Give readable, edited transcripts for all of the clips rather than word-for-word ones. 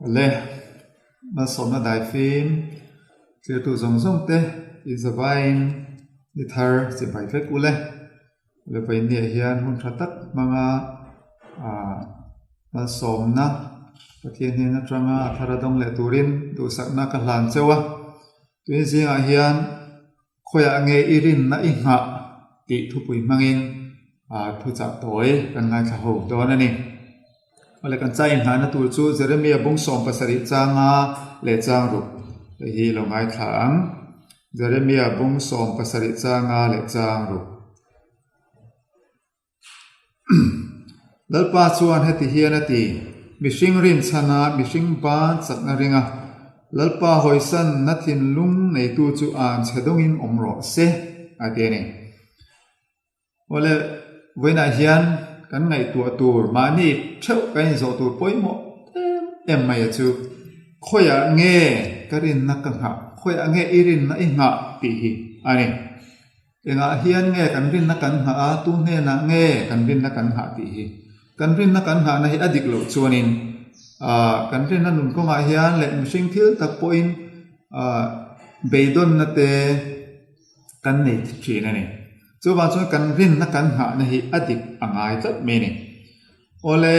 Le, malsawmna daifim thirtu zawng zawng te inzavaiin ni thar chibai vek u le. Le vawiinniah hian hun tha tak hmanga ah malsawmna Pathian hnen atanga a thar a dawng leh turin duhsakna ka hlan cheu a. Tui zingah hian Khawiah nge i rinna i nghah tih thupui hmangin thuchah tawi kan ngaithla ho dawn a ni. Awle kan chai inhnahna tur chu Jeremia bung 70 changa leh chang ruk hei hi lo ngaithla ang. Jeremia bung 70 changa leh chang ruk. Lalpa chuan heti hian a ti, Mihring rinchhana mihring ban chakna ringa Lalpa hawisanna thinlung neitu chu an chhe dawngin awm rawh se, a ti a ni. Awle, vawiinah hian kan ngaihtuah tur mahni theuh kan inzawh tur pawimawh em em mai a chu, Khawiah nge ka rinna ka nghah, khawiah nge i rinna i nghah tih hi a ni. Engah hian nge kan rinna kan nghah a, tu hnenah nge kan rinna kan nghah tih hi. Kan rinna kan nghahna hi a dik loh chuanin ah kan rinna nun kawngah hian leh mihring thil tak pawhin ah beidawnna te kan nei thin a ni. Chuvang chuan kan rinna kan nghahna hi a dik a ngai tlat mai a ni. Awle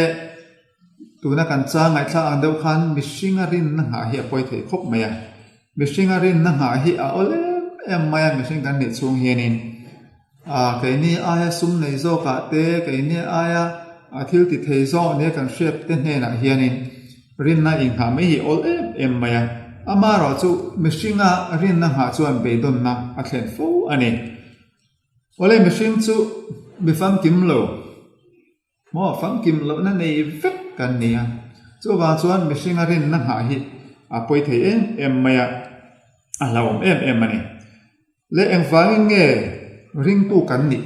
tuna kan chang ngaihthlak ang deuh khan mihringa rinna nghah hi a pawi thei khawp mai a. Mihringa rinna nghah hi a awl em em mai a mihring kan nih chhung hianin ah keini aia sum nei zawkah te keini aia a thil ti thei zawk nia kan hriat te hnenah hianin rinna inghah mai hi a awl em em mai a. Amaherawhchu mihringa rinna nghah chuan beidawnna a thlen fo a ni. Awle mihring chu mi famkim lo. Maw famkim lohna nei vek kan ni a, chuvang chuan mihringa rinna nghah hi a pawi thei em em mai a, a hlauhawm em em a ni. Le engvangin nge ringtu kan nih?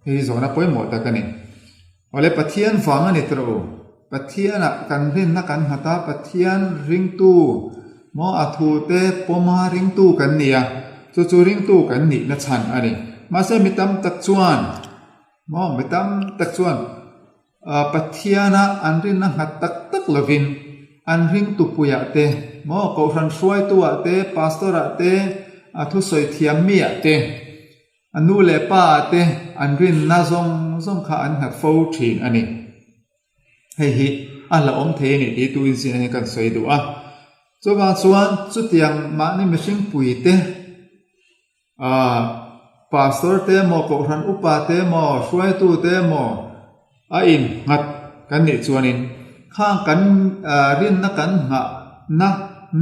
Hei hi zawhna pawimawh tak a ni. Awle Pathian vang a ni tawh u, Pathianah kan rinna kan nghat a, Pathian ringtu maw a thute pawma ringtu kan ni a, chu chu ringtu kan nihna chhan a ni. Mahse mi tam tak chuan. Maw mi tam tak chuan Pathiana an rinna nghat tak tak lovin an ring tupuiah te, maw kohhran hruaituah te, pastor-ah te, a thusawi thiam miah te, a nu leh pa-ah te an rinna zawng zawng kha an nghat fo thin a ni. Hei hi a la awm thei a ni tih tu inzin hian kan sawi duh a. Chuvang chuan chutiang mahni mihring puite, Aaa, Pastor te emaw, Kohhran upa te emaw, hruaitu te emaw a innghat kan nih chuanin khang kan rinna kan nghahna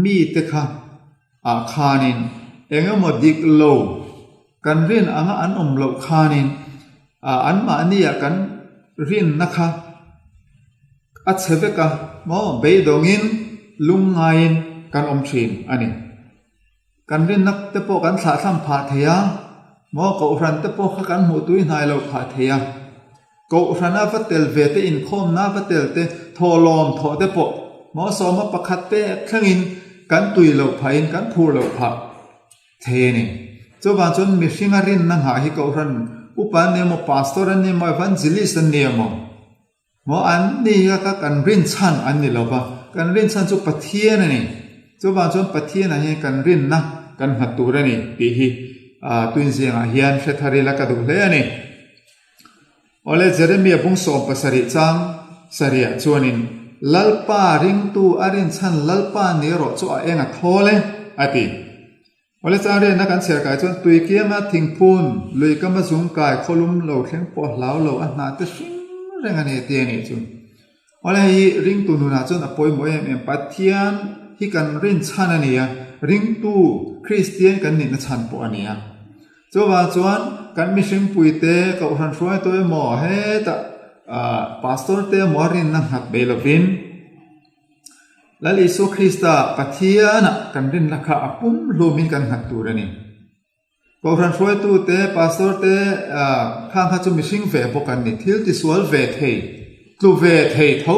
mite kha ah khanin eng emaw dik lo kan rin anga an awm loh khanin anmahnia kan rinna kha a chhe vek a maw beidawngin lungngaiin kan awm thin a ni. Kan rinna te pawh kan thlahthlam phah thei a, maw Kohhran te pawh kha kan hmuh tui hnai loh phah thei a. Kohhrana va tel ve te, inkhawmna va tel te, thawhlawm thawh te pawh maw sawma pakhat te thlengin kan tui loh phahin kan phur loh phah thei a ni. Chuvang chuan mihringa rinna nghah hi Kohhran upa an ni emaw, Pastor an ni emaw, Evangelist an ni emaw, Maw an ni kha kha kan rinchhan an ni lo va, kan rinchhan chu Pathian a ni. Chuvang chuan Pathianah hian kan rinna kan nghat tur a ni tih hi tuinziangah hian hre thar ila ka duh hle a ni. Awle Jeremia bung 70 chang sarihah chuanin Lalpa ringtu a rinchhan Lalpa ni erawh chu a eng a thawl e a ti. Awle chang rianna kan chhiar kai chuan tui kianga thingphun, lui kama zung kai khawlum lo thleng pawh hlau lo a hnah te hring reng a ni ti a nih chu. Awle hei hi ringtu nunah chuan a pawimawh em em, Pathian hi kan rin chhan a ni a, ringtu Kristian kan nihna chhan pawh a ni a. Chuvang chuan kan mihring puite Kohhran hruaitu emaw hetah Pastor te emaw a rinna nghat bei lovin, Lal Isua Krista Pathianah kan rinna kha a pum hlumin kan nghat tur a ni. Kohhran hruaitute, pastor te khang kha chu mihring ve bawk an ni, thil tisual ve thei, tlu ve thei tho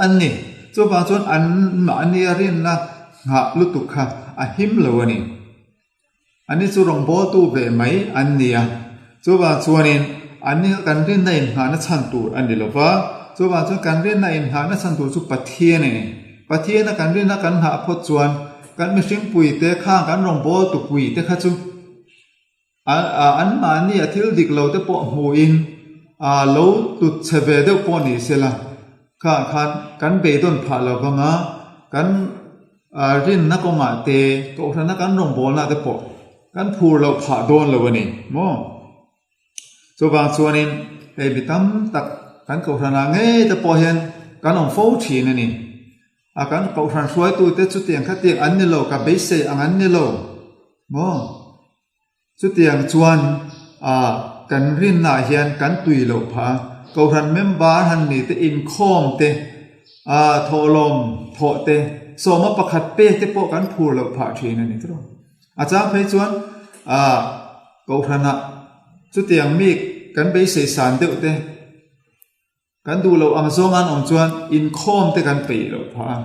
an ni. Chuvang chuan an mahnia rinna nghah lutuk kha a him lo a ni. Anni chu rawngbawltu ve mai an ni a, chuvang chuanin anni kha kan rinna inngahna chhan tur a ni lo va, chuvang chuan kan rinna inngahna chhan tur chu Pathian a ni. Pathiana kan rinna kan nghah phawt chuan kan mihring puite khang kan rawngbâwl tupuite kha chu anmahni a thil dik lo te pawh hmuhin lo tut chhe ve deuh pawh ni sela khang khan kan beidawn phah lo vang a, kan rinna kawngah te, kohhrana kan rawngbâwlna te pawh kan phur loh phah dawn lo a ni maw? Chuvang chuanin hei mi tam tak kan kohhranah ngei te pawh hian kan awm fo thin a ni. A kan kohhran hruaitute chutiang khatiang an ni lo, ka beisei ang an ni lo maw? Chutiang chuan ah kan rinnaah hian kan tui loh phah a, kohhran member han ni te, inkhawm te, ah thawhlawm thawh te, sawma pakhat pek te pawh kan phur loh phah thin a ni tawh. A chang phei chuan ah kohhranah chutiang mi kan beisei san deuh te, kan duh loh ang zawng an awm chuan inkhawm te kan peih loh phah a,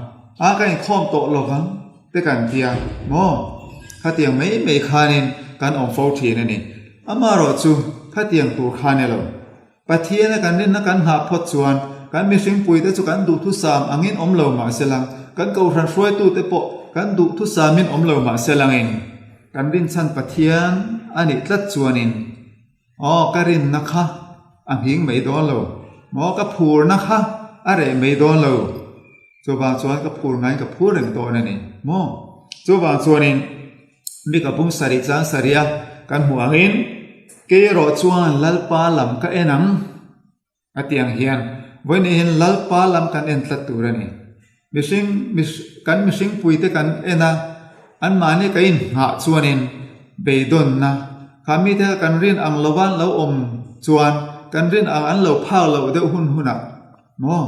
a ka inkhawm tawh lo vang te kan tia maw? Khatiang mai mai khanin kan awm fo thin a ni. Amaherawh chu khatiang tur kha ni lo. Pathiana kan rinna kan nghah phawt chuan kan mihringpuite chu kan duhthusam angin awm lo mah se lang, kan kohhran hruaitute pawh kan duhthusamin awm lo mah se langin kan rinchhan Pathian a nih tlat chuanin aw ka rinna kha a nghing mai dawn lo maw, ka phurna kha a reh mai dawn lo. Chuvang chuan ka phur ngaiin ka phur reng dawn a ni maw? Chuvang chuanin mi ka bung sarih chang sarih a kan hmuh angin kei erawh chuan Lalpa lam ka en ang a tih ang hian vawiin hian Lalpa lam kan en tlat tur a ni. Mihring kan mihring puite kan en a, anmahni ka inhnghah chuanin beidawnna kha mite kha kan rin ang lova an lo awm chuan kan rin ang an lo phak loh deuh hun hunah maw?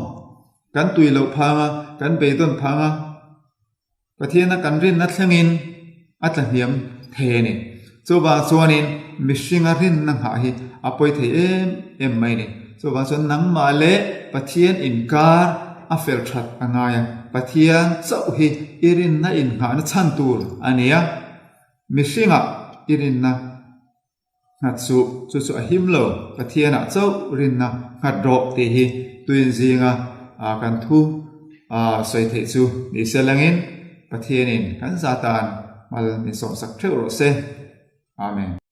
Kan tui loh phang a, kan beidawn phang a, Pathiana kan rinna thlengin a tla hniam thei a ni. Chuvang chuanin mihringa rinna nghah hi a pawi thei em em mai a ni. Chuvang chuan nangmah leh Pathian inkar a fel that a ngai a, Pathian chauh hi i rinna innghahna chhan tur a ni a, mihringa i rinna Nghat suh, chu chu a him lo, Pathianah chauh rinna nghat rawh tih hi tuin zinga kan thu sawi theih chu ni se langin Pathianin kan za tan mal min sawmsak theuh rawh se. Amen.